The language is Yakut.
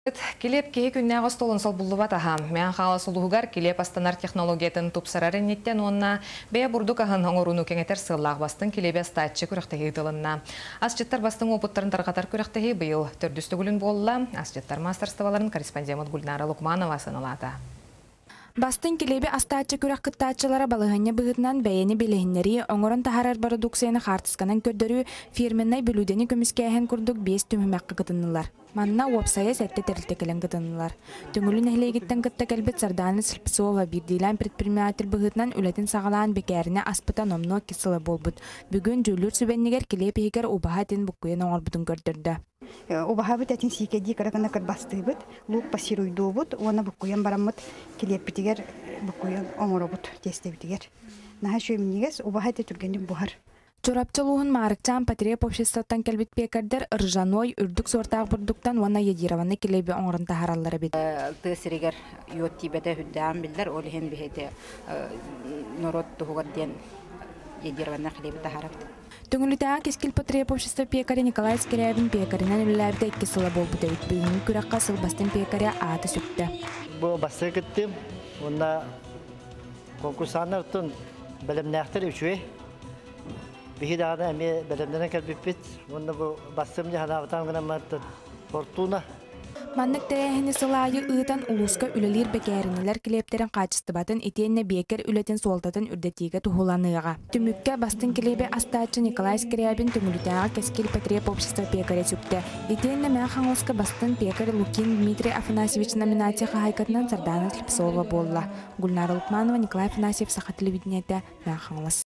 Килиэп киһи күннээҕи остуолун солбуллубат аһа. Мэҥэ Хаҥалас улууһугар килиэп астанар технологиятын тупсарар инниттэн уонна бэйэ бурдук аһын оҥорууну кэҥэтэр сыаллаах бастыҥ килиэби астааччы күрэхтэһии ыытылынна. Асчыттар бастыҥ уопуттарын тарҕатар күрэхтэһии быйыл төрдүс төгүлүн буолла. Асчыттар маастарыстыбаларын корреспондеммыт Гульнара Лукманова сыаналаата. Бастыҥ килиэби астааччы күрэх кыттааччылара балаһыанньа быһыытынан бэйэни билиһиннэрии, оҥорон таһаарар бородууксуйаны хаартысканан көрдөрүү, фирменнай бүлүүдэни көмүскээһин курдук биэс түһүмэххэ кытыннылар. Манна уопсайа сэттэ тэрилтэ кэлэн кытыннылар. Төҥүлү нэһилиэгиттэн кытта кэлбит Сардаана Слепцова биирдиилээн предприниматель быһыытынан үлэтин саҕалаан бэкээринэ аспыта номнуо икки сыла буолбут. Бүгүн дьүүллүүр сүбэннигэр килиэп иһигэр убаһа этин буккуйан оҥорбутун көрдөрдө. Убаһабыт этин сиикэдии кыра гына кырбастыыбыт, луук пассируйдуубут уонна буккуйан бараммыт килиэппитигэр буккуйан оҥоробут тиэстэбитигэр. Наһаа үчүгэй минньигэс, убаһа этэ түргэнник буһар. Чурапчы улууһун Маарыкчаан потреб обществоттан кэлбит пекардар ржаной, үрдүк суортаах бурдуктан уонна йодированный килиэби оҥорон таһаараллар эбит. Тыа сиригэр йод тиийбэтэ үрдээҕин биллэр, ол иһин биһиги норуот туһугар диэн йодированный хлеби таһаарабыт. Төҥүлүтээҕи Кэскил потреб общество пекаря Николай Скрябин пекарынан үлэлээбитэ икки сыла буолбут эбит. Бүгүҥҥү күрэххэ сыл бастыҥ пекаря аата сүктэ. Бу бастакы кыттыым уонна конкурсаннартан бэлэмнээхтэр үчүгэй. Биһи даҕаны эмиэ бэлэмнэнэн кэлбиппит. Уонна бу бастым дьаһанаабытаан гынан фортуна. Маннык тэрээһини сыл аайы ыытан улууска үлэлиир бэкээринэлэр килиэптэрин хаачыстыбатын итиэннэ биэкэр үлэтин суолтатын үрдэтиигэ туһуланыаҕа. Түмүккэ бастыҥ килиэби астааччы Николай Скрябин Төҥүлүтээҕи Кэскил потреб общество пекаря сүктэ. Итиэннэ Мэҥэ Хаҥаласка бастыҥ пекарь Лукин Дмитрий Афанасьевич номинация хаһаайкатынан Сардаана Слепцова буолла. Гульнара Лукманова, Николай Афанасьев, Саха телевидениетэ, Мэҥэ Хаҥалас.